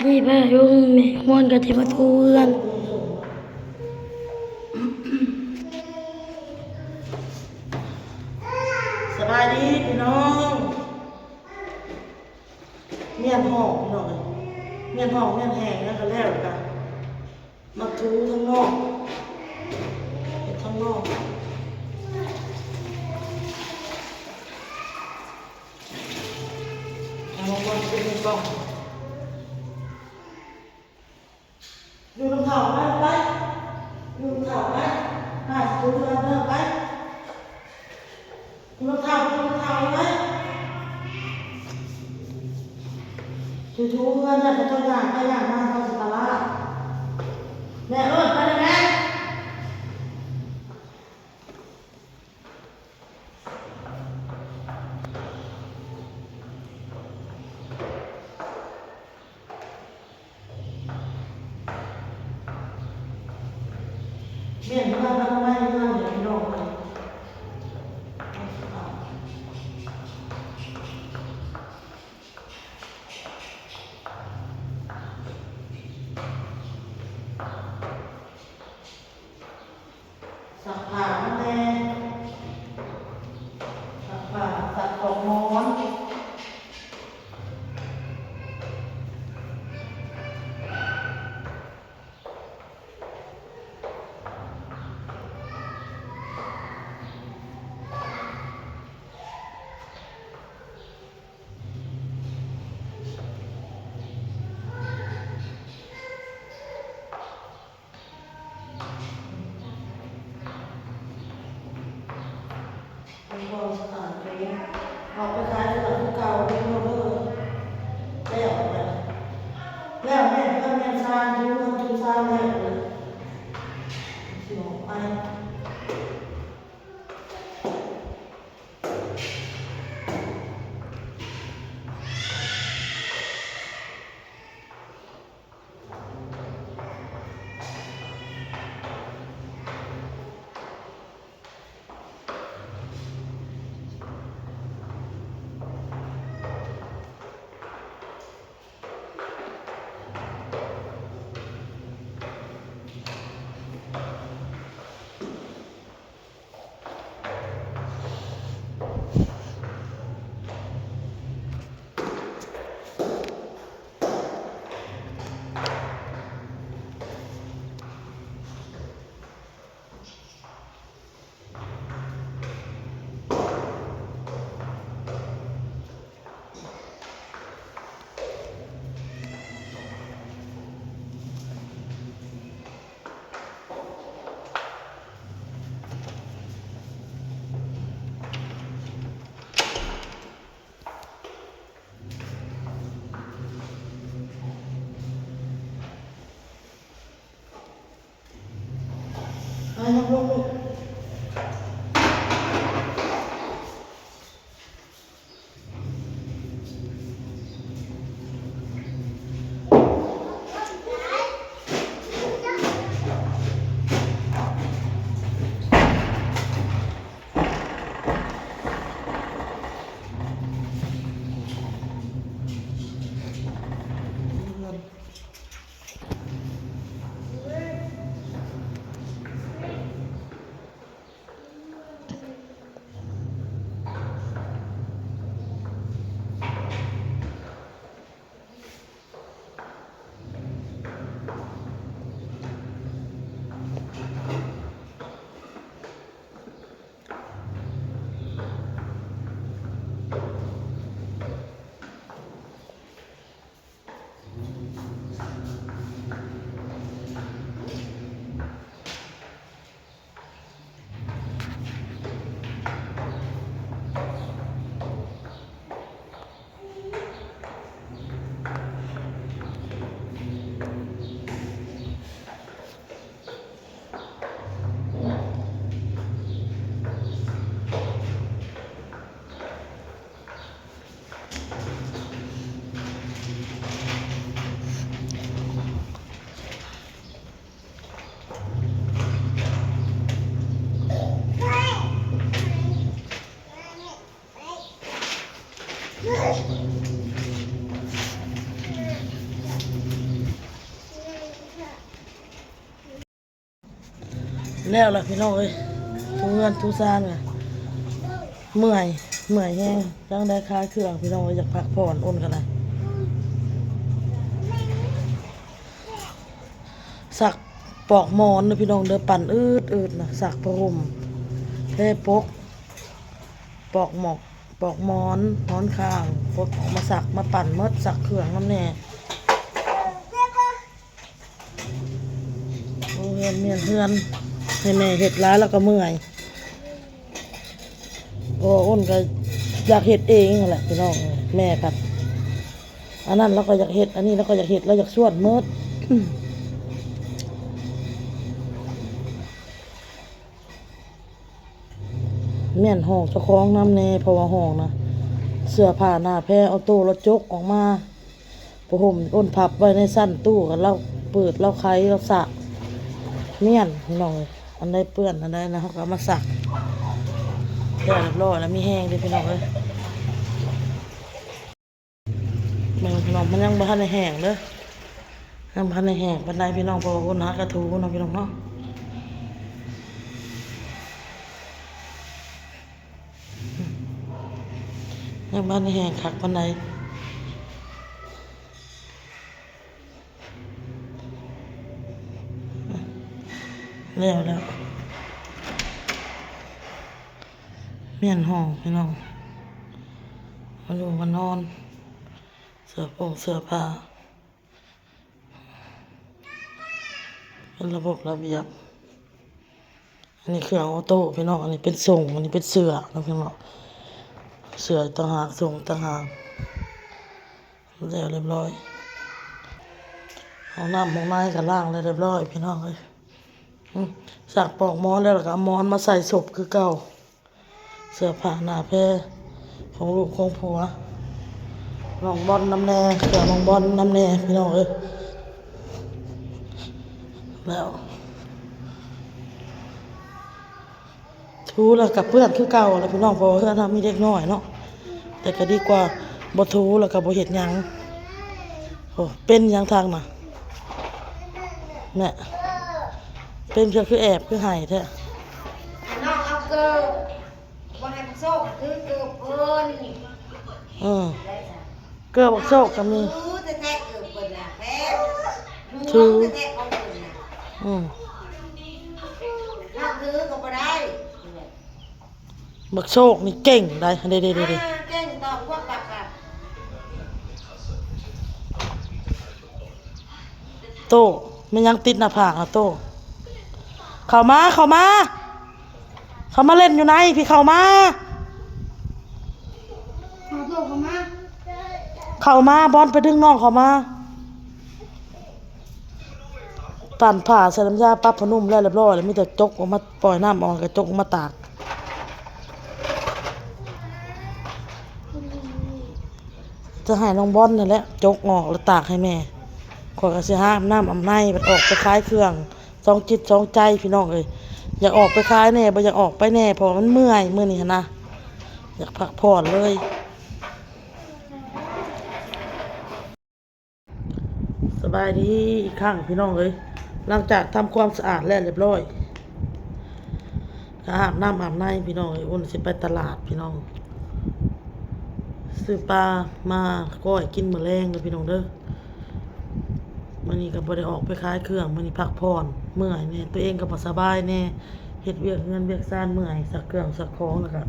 ທີ່ພາລຸງແມ່ມ່ວນກໍຊິມາຖູເຮືອນ. ສະບາຍດີພີ່ນ້ອງ. ມ້ຽນຫ້ອງພີ່ນ້ອງເອີຍ, ມ້ຽນຫ້ອງ ມ້ຽນແຮງ ແລ້ວກໍແລ້ວ ແລ້ວກໍມາຖູທາງນອກ, ເຮັດທາງນອກ. ເອົາມາກ່ອນ ເປັນມືກ້ອງ. ຢູ່ນຳເຖົ້າໄປ ໄປ ຢູ່ນຳເຖົ້າໄປ ມາຖູເຮືອນເດີ ໄປ ຢູ່ນຳເຖົ້າ ຢູ່ນຳເຖົ້າໄປ ໄປ ຖູເຮືອນເດີ. ເຂົາເຈົ້າຍ່າງໄປຍ່າງມາ ເຂົາຊິຕະຫຼາດ. ແມ່ເອີ້ນໄປເດີແມ່. ແມ່ນ ເຮືອນອະນາໄມ ເຮືອນນີ້ພີ່ນ້ອງເອີຍ. ຊັກຜ້ານຳແດ່ ຊັກຜ້າ ຊັກປອກໝອນ. ອອກໄປຂາຍເຄື່ອງຄືເກົ່າເດີ. ແລ້ວ ແລ້ວແມ່ນເຮືອນແມ່ນຊານ ຖືເຮືອນຖືຊານແລ້ວ ຊິອອກໄປ. ມາ ຍົກລົງລູກ. ແລ້ວລະພີ່ນ້ອງເອີຍ ທຸເຮືອນທຸຊານ ເມື່ອຍ ເມື່ອຍແຮງ ຈັ່ງໄດ້ຂາຍເຄື່ອງພີ່ນ້ອງເອີຍ ຢາກພັກຜ່ອນອົນກັນນະ ຊັກປອກໝອນເດີພີ່ນ້ອງເດີ ປັ່ນອືດໆນະ ຊັກຜ້າຫົ່ມ ແພປົກ ປອກໝອກ ປອກໝອນ ໝອນຂ້າງ ປົກອອກມາຊັກມາປັ່ນໝົດ ຊັກເຄື່ອງນຳແດ່. ໂອ້ ເຮືອນ ເຮືອນ ເຮືອນ ໃຫ້ແມ່ເຮັດຫຼາຍລາວກໍເມື່ອຍ ໂອ້ ອົນກໍຢາກເຮັດເອງຫັ້ນແຫຼະພີ່ນ້ອງ ແມ່ພັດ ອັນນັ້ນລາວກໍຢາກເຮັດ ອັນນີ້ລາວກໍຢາກເຮັດ ລາວຢາກຊວນໝົດ. ແມ່ນຫ້ອງເຈົ້າຂອງນຳແດ່ ເພາະວ່າຫ້ອງນະ ເສື້ອຜ້າໜ້າແພເອົາໂຕລະຈົກອອກມາ ຜ້າຫົ່ມອົນພັບໄວ້ໃນຊັ້ນຕູ້ ກໍລາວເປີດລາວໄຂລາວສາກ ແມ່ນພີ່ນ້ອງເອີຍ ອັນໃດເປື້ອນອັນໃດນະ ເຮົາກໍເອົາມາຊັກ ແລ້ວຮຽບຮ້ອຍແລ້ວ ມີແຮງເດ້ພີ່ນ້ອງເອີຍ. ເບິ່ງພີ່ນ້ອງ ມັນຍັງບໍ່ທັນໄດ້ແຫ້ງເດີ ຍັງບໍ່ທັນໄດ້ແຫ້ງປານໃດພີ່ນ້ອງ ເພາະວ່າອຸນຫາກະຖູເນາະພີ່ນ້ອງເນາະ ຍັງບໍ່ທັນໄດ້ແຫ້ງຄັກປານໃດ ແລ້ວແລ້ວ ແມ່ນຫ້ອງພີ່ນ້ອງ ມາຢູ່ມານອນ ເສື້ອໂພງເສື້ອຜ້າ ເປັນລະບົບລະບຽບ ອັນນີ້ເຄື່ອງໂອໂຕ້ພີ່ນ້ອງ ອັນນີ້ເປັນໂສ້ງ ອັນນີ້ເປັນເສື້ອເນາະພີ່ນ້ອງ ເສື້ອຕ່າງຫາກ ໂສ້ງຕ່າງຫາກ ແລ້ວຮຽບຮ້ອຍ ຫ້ອງນ້ຳຫ້ອງໃນກໍລ້າງແລ້ວຮຽບຮ້ອຍພີ່ນ້ອງເອີຍ ອືມ ຊັກປອກໝອນແລ້ວ ແລ້ວກໍເອົາໝອນມາໃສ່ສົບຄືເກົ່າ. ເສື້ອຜ້າໜ້າແພຂອງລູກຂອງຜົວ ນ້ອງບອນນຳແດ່ ເສື້ອນ້ອງບອນນຳແດ່ພີ່ນ້ອງເອີຍ ແລ້ວ ຖູແລ້ວກໍເປື້ອນຄືເກົ່າແຫຼະພີ່ນ້ອງ ເພາະວ່າເຮືອນເຮົາມີເດັກນ້ອຍເນາະ ແຕ່ກໍດີກວ່າບໍ່ຖູແລ້ວກໍບໍ່ເຮັດຫຍັງ. ໂອ້ ເປັນຫຍັງທາງນະ ແມ່ ເປັນຫຍັງຄືແອບຄືໄຫ້ແທ້ ນ້ອງເອົາເກີບ ບໍ່ໃຫ້ບັກໂຊກຖືເກີບເພິ່ນ ເອີ ເກີບບັກໂຊກກໍມີ ຖືແທ້ໆເກີບເພິ່ນນະ ແພງ ຖືແທ້ໆຂອງເພິ່ນນະ ອືມ ນ້ອງຖືກໍບໍ່ໄດ້. ບັກໂຊກນີ້ເກັ່ງໄດ໋ ເດ້ໆໆໆ ອ່າ ເກັ່ງຕອບພວກບັກ ໂຕ້ ແມ່ນຫຍັງຕິດໜ້າຜາກນະໂຕ້ ເຂົ້າມາ ເຂົ້າມາ ເຂົ້າມາເລ່ນຢູ່ໃນພີ້ ເຂົ້າມາ ເຂົ້າມາ ເຂົ້າມາ ບອນໄປດຶງນ້ອງເຂົ້າມາ. ປັ້ນຜ້າໃສ່ນ້ຳຢາປັບຜ້ານຸ່ມແລ້ວຮຽບຮ້ອຍ ແລ້ວມີແຕ່ຈົກອອກມາ ປ່ອຍນ້ຳອອກ ແລ້ວກໍຈົກອອກມາຕາກ ຈະໃຫ້ນ້ອງບອນນັ້ນແຫຼະຈົກອອກ ແລ້ວຕາກໃຫ້ແມ່ ຂ້ອຍກໍຊິຫາອາບນ້ຳອາບໃນ ບັດອອກໄປຂາຍເຄື່ອງ ສອງຈິດສອງໃຈພີ່ນ້ອງເອີຍ ຢາກອອກໄປຂາຍແດ່ ບໍ່ຢາກອອກໄປແດ່ ເພາະວ່າມັນເມື່ອຍ ມື້ນີ້ຫັ້ນນະ ຢາກພັກຜ່ອນເລີຍ. ສະບາຍດີອີກຄັ້ງພີ່ນ້ອງເອີຍ ຫຼັງຈາກທຳຄວາມສະອາດແລ້ວຮຽບຮ້ອຍ ກໍອາບນ້ຳອາບໃນພີ່ນ້ອງເອີຍ ອຸ່ນຊິໄປຕະຫຼາດພີ່ນ້ອງ ຊື້ປາມາກ້ອຍກິນມື້ແລງເດີພີ່ນ້ອງເດີ. ມື້ນີ້ກໍບໍ່ໄດ້ອອກໄປຂາຍເຄື່ອງ ມື້ນີ້ພັກຜ່ອນ ເມື່ອຍແດ່ ຕົວເອງກໍບໍ່ສະບາຍແດ່ ເຮັດວຽກເຮືອນວຽກຊານເມື່ອຍ ຊັກເຄື່ອງຊັກຂອງ ແລ້ວກໍ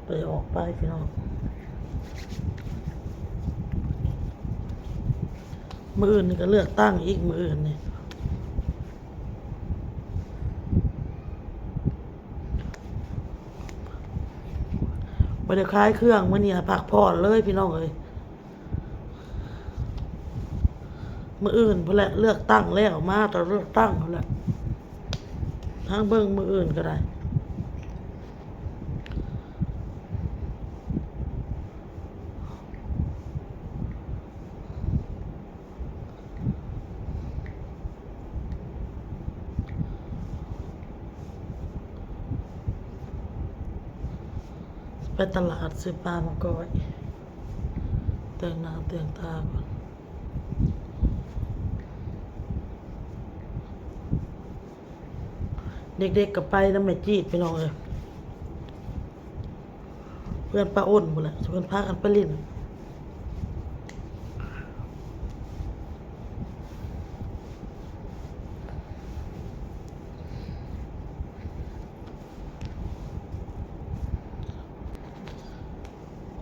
ບໍ່ໄດ້ອອກໄປພີ່ນ້ອງ. ມື້ອື່ນນີ້ກໍເລືອກຕັ້ງອີກ ມື້ອື່ນນີ້ບໍ່ໄດ້ຂາຍເຄື່ອງ ມື້ນີ້ພັກຜ່ອນເລີຍພີ່ນ້ອງເອີຍ. ມື້ອື່ນພຸ້ນແຫຼະ ເລືອກຕັ້ງແລ້ວ ມາກໍເລືອກຕັ້ງພຸ້ນແຫຼະ ທາງເບິ່ງມື້ອື່ນກໍໄດ້. ໄປຕະຫຼາດຊື້ປາມາກ້ອຍ ແຕ່ງໜ້າແຕ່ງຕາກ່ອນ. ເດັກໆກໍໄປນຳແມ່ຈີດ ພີ່ນ້ອງເອີຍ, ເພື່ອນປ້າອ້ນພຸ້ນແຫຼະ ເພິ່ນພາກັນໄປຫຼິ້ນ.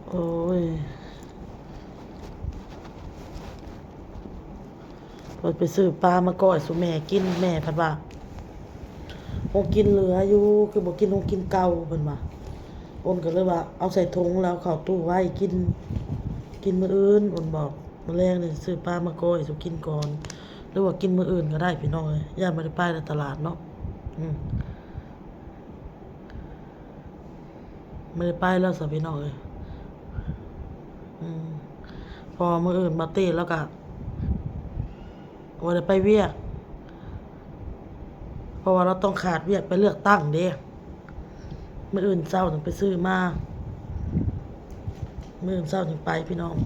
ໂອ້ຍ ວ່າໄປຊື້ປາມາກ້ອຍສູ່ແມ່ກິນ, ແມ່ພັດວ່າຄົງກິນເຫຼືອຢູ່ ຄືບໍ່ກິນຄົງກິນເກົ່າ ເພິ່ນວ່າ. ອ້ນກໍເລີຍວ່າເອົາໃສ່ຖົງແລ້ວເຂົ້າຕູ້ໄວ້ກິນ, ກິນມື້ອື່ນ. ອ້ນບອກ ມື້ແລງນີ້ຊື້ປາມາກ້ອຍສູ່ກິນກ່ອນ ຫຼືວ່າກິນມື້ອື່ນກໍໄດ້ ພີ່ນ້ອງເອີຍ, ຢ້ານບໍ່ໄດ້ໄປແລ້ວຕະຫຼາດເນາະ. ອືມ ບໍ່ໄດ້ໄປແລ້ວຊະ ພີ່ນ້ອງເອີຍ. ອືມ ເພາະວ່າມື້ອື່ນບາເຕ້ລາວກະບໍ່ໄດ້ໄປວຽກ ເພາະວ່າລາວຕ້ອງຂາດວຽກໄປເລືອກຕັ້ງເດ້. ມື້ອື່ນເຊົ້າຈັ່ງໄປຊື້ມາ, ມື້ອື່ນເຊົ້າຈັ່ງໄປ ພີ່ນ້ອງ.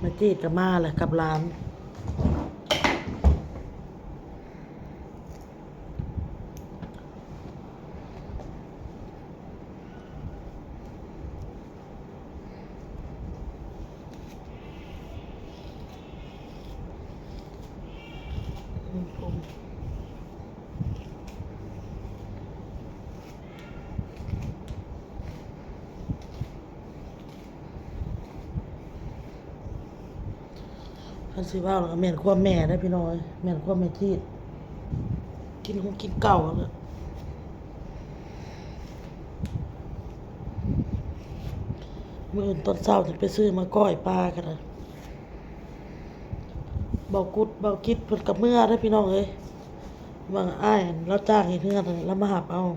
ແມ່ຈີດກໍມາແຫຼະກັບຫຼານ. ຄັນຊິເວົ້າແລ້ວກໍແມ່ນຄວາມແມ່ເດ້ ພີ່ນ້ອງເອີຍ, ແມ່ນຄວາມແມ່ຈີດ. ກິນຄົງກິນເກົ່າແລ້ວ. ມື້ອື່ນຕອນເຊົ້າຈະໄປຊື້ມາກ້ອຍປາກໍໄດ້. ເບົາກຸດເບົາກິດເພິ່ນກໍເມືອເດ້ ພີ່ນ້ອງເອີຍ. ວ່າອ້າຍລາວຈ້າງເຮັດເຮືອນ ລາວມາຮັບເອົາ.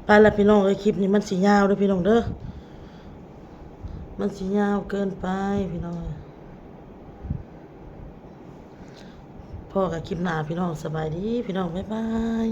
ໄປລະພີ່ນ້ອງເອີຍ, ຄລິບນີ້ມັນຊິຍາວເດີພີ່ນ້ອງເດີ, ມັນຊິຍາວເກີນໄປພີ່ນ້ອງເອີຍ. ພໍ້ກັນຄລິບໜ້າພີ່ນ້ອງ, ສະບາຍດີພີ່ນ້ອງ, ບາຍບາຍ.